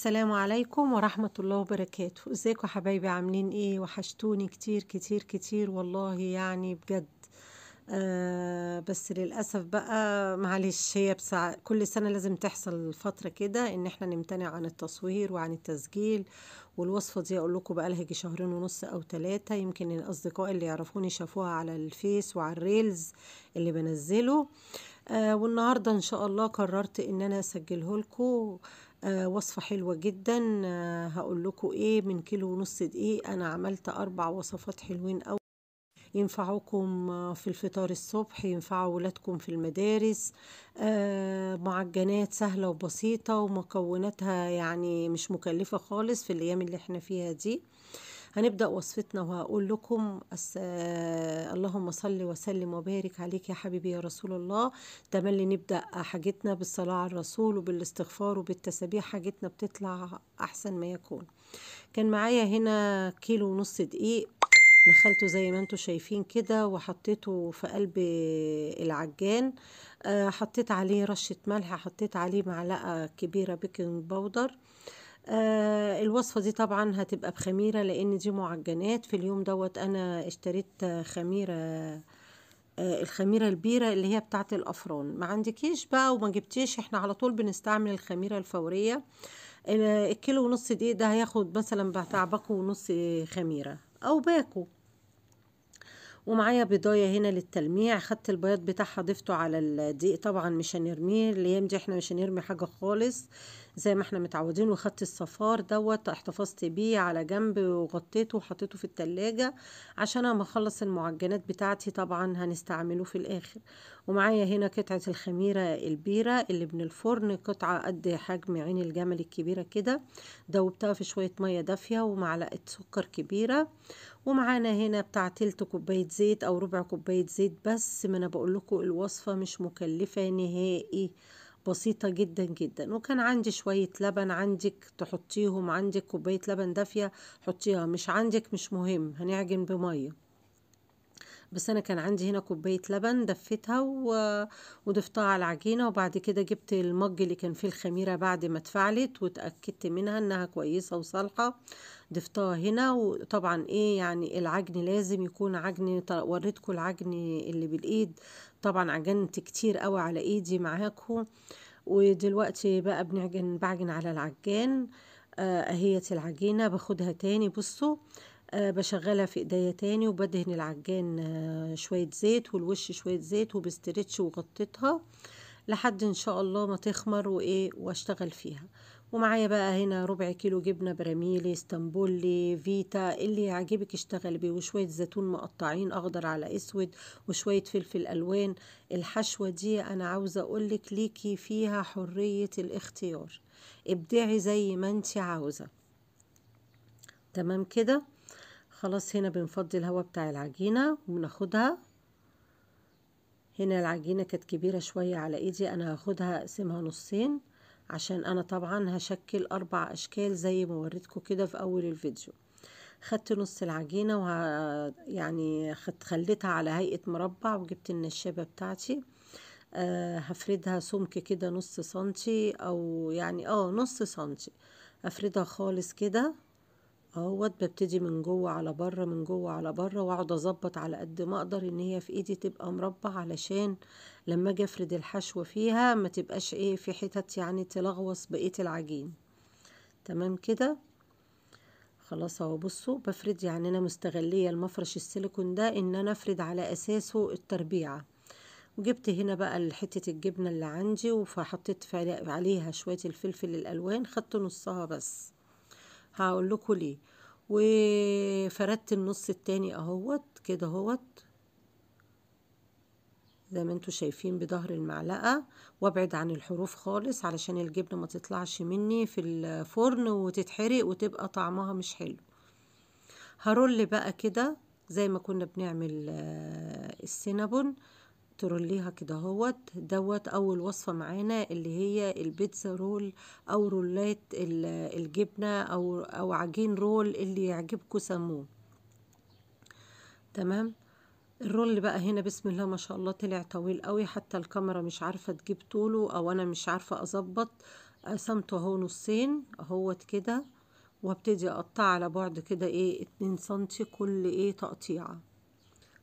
السلام عليكم ورحمة الله وبركاته. ازيكم حبايبي، عاملين ايه؟ وحشتوني كتير كتير كتير والله، يعني بجد. بس للأسف بقى معلش، هي كل سنة لازم تحصل فترة كده ان احنا نمتنع عن التصوير وعن التسجيل. والوصفة دي اقول لكم بقى لها يجي 2.5 شهر او 3، يمكن الاصدقاء اللي يعرفوني شافوها على الفيس وعلى ال reels اللي بنزله. والنهاردة ان شاء الله قررت ان انا اسجله لكم. وصفة حلوة جدا. هقول لكم ايه، من 1.5 كيلو دقيق انا عملت 4 وصفات حلوين قوي، ينفعوكم في الفطار الصبح، ينفعوا ولادكم في المدارس. معجنات سهلة وبسيطة ومكوناتها يعني مش مكلفة خالص في الايام اللي احنا فيها دي. هنبدأ وصفتنا وهقول لكم اللهم صل وسلم وبارك عليك يا حبيبي يا رسول الله. تملي نبدأ حاجتنا بالصلاة على الرسول وبالاستغفار وبالتسابيح، حاجتنا بتطلع أحسن ما يكون. كان معايا هنا 1.5 كيلو دقيق، نخلته زي ما انتم شايفين كده وحطيته في قلب العجان. حطيت عليه رشة ملح، حطيت عليه معلقة كبيرة baking powder. الوصفة دي طبعا هتبقى بخميرة لان دي معجنات. في اليوم دوت انا اشتريت خميرة، الخميرة البيرة اللي هي بتاعت الافران. ما عندكيش بقى وما جبتيش، احنا على طول بنستعمل الخميرة الفورية. 1.5 كيلو دقيق ده هياخد مثلا بتاع 1.5 باكو خميرة او باكو. ومعايا بيضايه هنا للتلميع، خدت البياض بتاعها ضفته على الدقيق، طبعا مش هنرميه الايام دي، احنا مش هنرمي حاجة خالص زي ما احنا متعودين. وخدت الصفار دوت احتفظت بيه على جنب وغطيته وحطيته في التلاجة عشان اما اخلص المعجنات بتاعتي طبعا هنستعمله في الاخر. ومعايا هنا قطعه الخميره البيره اللي من الفرن، قطعه قد حجم عين الجمل الكبيرة كده، دوبتها في شوية مية دافيه ومعلقة سكر كبيرة. ومعانا هنا بتاع تلت كوباية زيت او ربع كوباية زيت بس. ما انا بقول لكم الوصفة مش مكلفة نهائي، بسيطة جدا جدا. وكان عندي شوية لبن، عندك تحطيهم، عندك كوباية لبن دافيه حطيها، مش عندك مش مهم، هنعجن بميه. بس انا كان عندي هنا كوباية لبن دفيتها وضفتها على العجينة. وبعد كده جبت المج اللي كان فيه الخميره بعد ما اتفعلت واتاكدت منها انها كويسة وصالحه، ضفتها هنا. وطبعا ايه يعني العجن لازم يكون عجن، وريتكم العجن اللي بالايد، طبعا عجنت كتير قوي على ايدي معاكم. ودلوقتي بقى بعجن على العجان. اهيت العجينة باخدها تاني، بصوا بشغلها في ايديا تاني، وبدهن العجان شوية زيت والوش شوية زيت وبسترتش وغطيتها لحد ان شاء الله ما تخمر وايه واشتغل فيها. ومعايا بقى هنا ربع كيلو جبنة براميلي، اسطنبولي، فيتا، اللي يعجبك اشتغل بيه، وشوية زيتون مقطعين اخضر على اسود، وشوية فلفل الوان. الحشوة دي انا عاوزة اقولك ليكي فيها حرية الاختيار، ابدعي زي ما انت عاوزة. تمام كده خلاص. هنا بنفضي الهواء بتاع العجينة وبناخدها. هنا العجينة كانت كبيرة شوية على ايدي، انا هاخدها اقسمها نصين عشان انا طبعا هشكل 4 اشكال زي ما وريتكم كده في اول الفيديو. خدت نص العجينة يعني خليتها على هيئة مربع، وجبت النشابة بتاعتي. هفردها سمك كده نص سنتي او يعني نص سنتي، افردها خالص كده اهوت. ببتدي من جوه على بره، من جوه على بره، واقعد اظبط على قد ما اقدر ان هي في ايدي تبقى مربع، علشان لما اجي افرد الحشوه فيها ما تبقاش ايه في حتت يعني تلغوص بقية العجين. تمام كده خلاص اهو. بصوا بفرد، يعني انا مستغليه المفرش السيليكون ده ان انا افرد على اساسه التربيعه. وجبت هنا بقى حتة الجبنة اللي عندي وحطيت عليها شوية الفلفل الالوان، خدت نصها بس هقول لكم ليه. وفردت النص التاني اهوت كده اهوت زي ما انتوا شايفين بظهر المعلقة، وابعد عن الحروف خالص علشان الجبنة ما تطلعش مني في الفرن وتتحرق وتبقى طعمها مش حلو. هرول بقى كده زي ما كنا بنعمل السينابون، تروليها كده اهوت. دوت اول وصفة معانا اللي هي البيتزا roll او رولات الجبنة او عجين roll اللي يعجبكم سموه. تمام. ال roll بقى هنا بسم الله ما شاء الله طلع طويل قوي، حتى الكاميرا مش عارفة تجيب طوله او انا مش عارفة اظبط. قسمته اهو نصين اهوت كده، وابتدي اقطع على بعد كده ايه 2 سنتي كل ايه تقطيعه.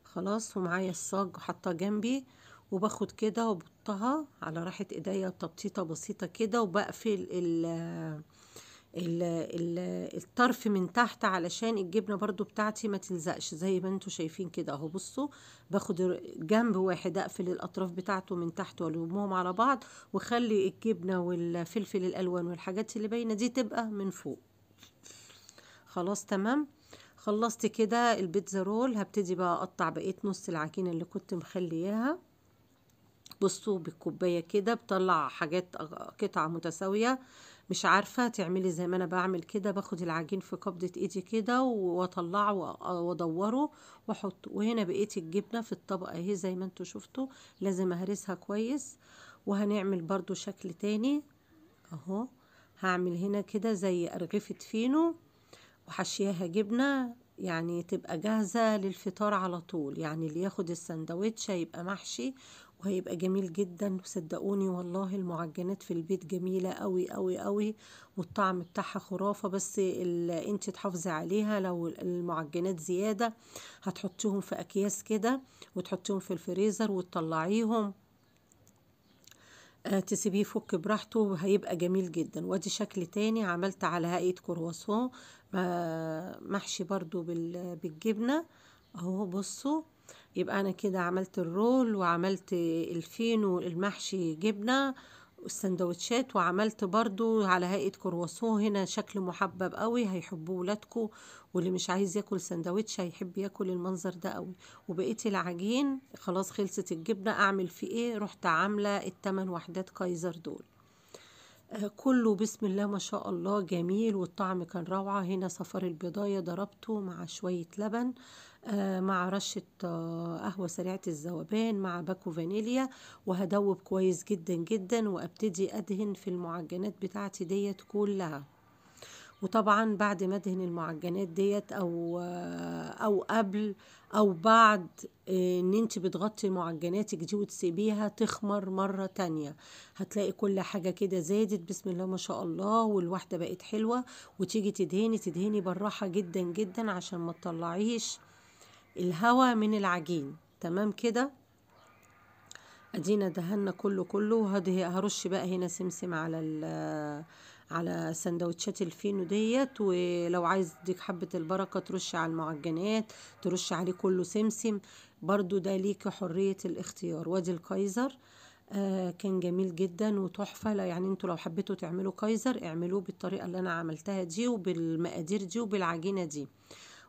خلاص، ومعايا الصاج حاطاه جنبي، وباخد كده وبحطها على راحة ايديا بتبطيطه بسيطة كده، وبقفل ال ال ال الطرف من تحت علشان الجبنة برضو بتاعتي ما تلزقش زي ما انتوا شايفين كده اهو. بصوا، باخد جنب واحد اقفل الاطراف بتاعته من تحت والمهم على بعض، وخلي الجبنة والفلفل الالوان والحاجات اللي باينة دي تبقى من فوق. خلاص تمام، خلصت كده البيتزا رول. هبتدي بقى اقطع بقية نص العجينة اللي كنت مخلياها. بصوا بالكوبايه كده بطلع حاجات قطع متساوية، مش عارفه تعملي زي ما انا بعمل كده، باخد العجين في قبضه ايدي كده واطلعه وادوره واحطه. وهنا بقية الجبنة في الطبق اهي زي ما انتوا شفتوا، لازم اهرسها كويس. وهنعمل برضو شكل تاني اهو، هعمل هنا كده زي ارغفه فينو وحشيها جبنه، يعني تبقى جاهزة للفطار على طول. يعني اللي ياخد السندوتش هيبقى محشي وهيبقى جميل جدا. وصدقوني والله المعجنات في البيت جميلة قوي قوي قوي، والطعم بتاعها خرافة، بس انت تحافظي عليها. لو المعجنات زيادة هتحطيهم في اكياس كده وتحطيهم في الفريزر وتطلعيهم، تسيبيه يفك براحته، هيبقى جميل جدا. وادي شكل تاني عملت على هيئة كرواسون محشي برضو بالجبنة اهو. بصوا، يبقى انا كده عملت ال roll وعملت الفينو المحشي جبنة والسندوتشات، وعملت برضو على هيئة كرواسون. هنا شكل محبب قوي هيحبوه ولادكم، واللي مش عايز ياكل سندوتش هيحب ياكل المنظر ده قوي. وبقيت العجين خلاص خلصت الجبنة، اعمل فيه ايه؟ رحت عاملة ال8 وحدات كايزر دول، كله بسم الله ما شاء الله جميل، والطعم كان روعة. هنا صفار البيضاية ضربته مع شوية لبن، مع رشة قهوة سريعة الذوبان، مع باكو فانيليا، وهدوب كويس جدا جدا، وابتدي ادهن في المعجنات بتاعتي ديت كلها. وطبعا بعد ما ادهن المعجنات ديت او قبل او بعد، ان انت بتغطي معجناتك دي وتسيبيها تخمر مرة تانية، هتلاقي كل حاجة كده زادت بسم الله ما شاء الله، والواحدة بقت حلوة. وتيجي تدهني بالراحة جدا جدا عشان ما تطلعيش الهواء من العجين. تمام كده، ادينا دهنا كله كله. هرش بقى هنا سمسم على سندوتشات الفينو ديت، ولو عايز ديك حبة البركة ترش على المعجنات، ترش عليه كله سمسم برضو، ده ليك حرية الاختيار. وادي الكايزر كان جميل جدا وتحفة. لا يعني انتوا لو حبيتوا تعملوا كايزر اعملوه بالطريقة اللي انا عملتها دي وبالمقادير دي وبالعجينة دي،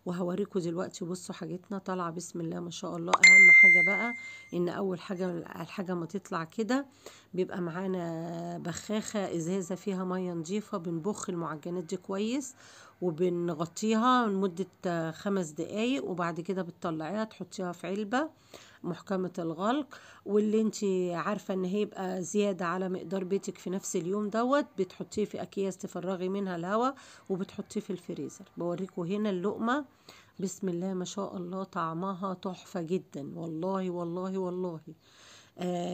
وهوريكم دلوقتي. بصوا حاجتنا طالعه بسم الله ما شاء الله. اهم حاجة بقى ان اول حاجة الحاجة ما تطلع كده بيبقى معانا بخاخه ازازة فيها مية نظيفة، بنبخ المعجنات دي كويس وبنغطيها لمدة 5 دقايق، وبعد كده بتطلعيها تحطيها في علبة محكمة الغلق، واللي انت عارفه ان هيبقى زيادة على مقدار بيتك في نفس اليوم دوت بتحطيه في اكياس تفرغي منها الهواء وبتحطيه في الفريزر. بوريكم هنا اللقمة بسم الله ما شاء الله طعمها تحفة جدا والله والله والله.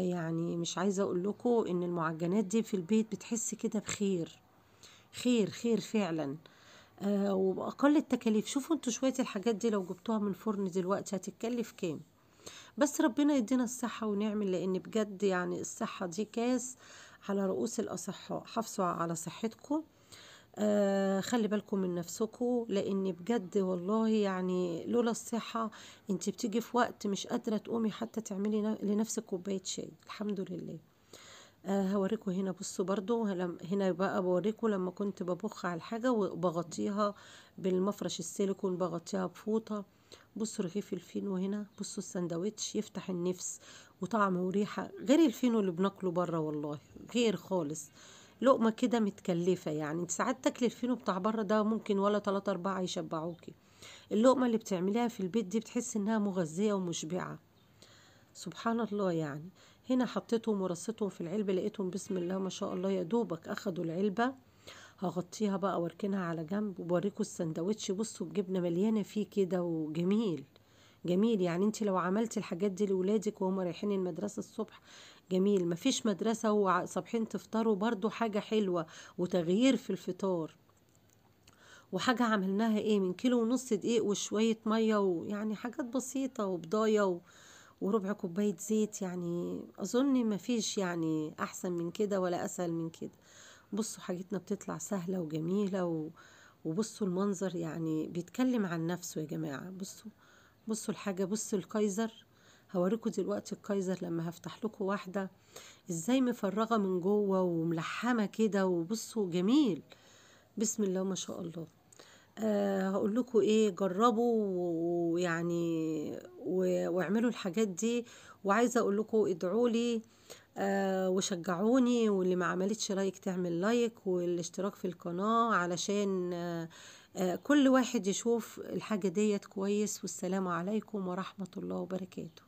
يعني مش عايزه اقول لكم ان المعجنات دي في البيت بتحس كده بخير خير خير فعلا، وباقل التكاليف. شوفوا انتوا شوية الحاجات دي لو جبتوها من فرن دلوقتي هتتكلف كام، بس ربنا يدينا الصحة ونعمل، لأن بجد يعني الصحة دي كاس على رؤوس الأصحاء. حافظوا على صحتكم، خلي بالكم من نفسكم، لأن بجد والله يعني لولا الصحة انت بتيجي في وقت مش قادرة تقومي حتى تعملي لنفسك كوباية شاي. الحمد لله. هوريكم هنا. بصوا برضو هنا بقى بوريكم لما كنت ببخ على الحاجة وبغطيها بالمفرش السيليكون، بغطيها بفوطة. بصوا رغيف الفينو هنا، بصوا السندوتش يفتح النفس وطعم وريحة غير الفينو اللي بناكله بره والله، غير خالص. لقمة كده متكلفة، يعني انت ساعات تاكلي الفينو بتاع بره ده ممكن ولا 3 4 يشبعوكي. اللقمة اللي بتعمليها في البيت دي بتحس انها مغذية ومشبعة سبحان الله. يعني هنا حطيتهم ورصيتهم في العلبة، لقيتهم بسم الله ما شاء الله يا دوبك اخدوا العلبة. هغطيها بقى واركنها على جنب وبوريكم السندوتش. بصوا الجبنة مليانة فيه كده وجميل جميل. يعني انت لو عملتي الحاجات دي لولادك وهم رايحين المدرسة الصبح جميل. مفيش مدرسة وصبحين تفطروا، برضو حاجة حلوة وتغيير في الفطار. وحاجة عملناها ايه من 1.5 كيلو دقيق وشوية مية، ويعني حاجات بسيطة، وبضاية وربع كوباية زيت. يعني اظن مفيش يعني احسن من كده ولا اسهل من كده. بصوا حاجتنا بتطلع سهلة وجميلة، وبصوا المنظر يعني بيتكلم عن نفسه يا جماعة. بصوا الحاجة، بصوا الكايزر، هوريكم دلوقتي الكايزر لما هفتح لكم واحدة ازاي مفرغة من جوه وملحمة كده، وبصوا جميل بسم الله ما شاء الله. هقول لكم ايه، جربوا ويعني واعملوا الحاجات دي. وعايزه اقول لكم ادعوا لي وشجعوني، واللي ما عملتش like تعمل like والاشتراك في القناه علشان كل واحد يشوف الحاجه ديت كويس. والسلام عليكم ورحمه الله وبركاته.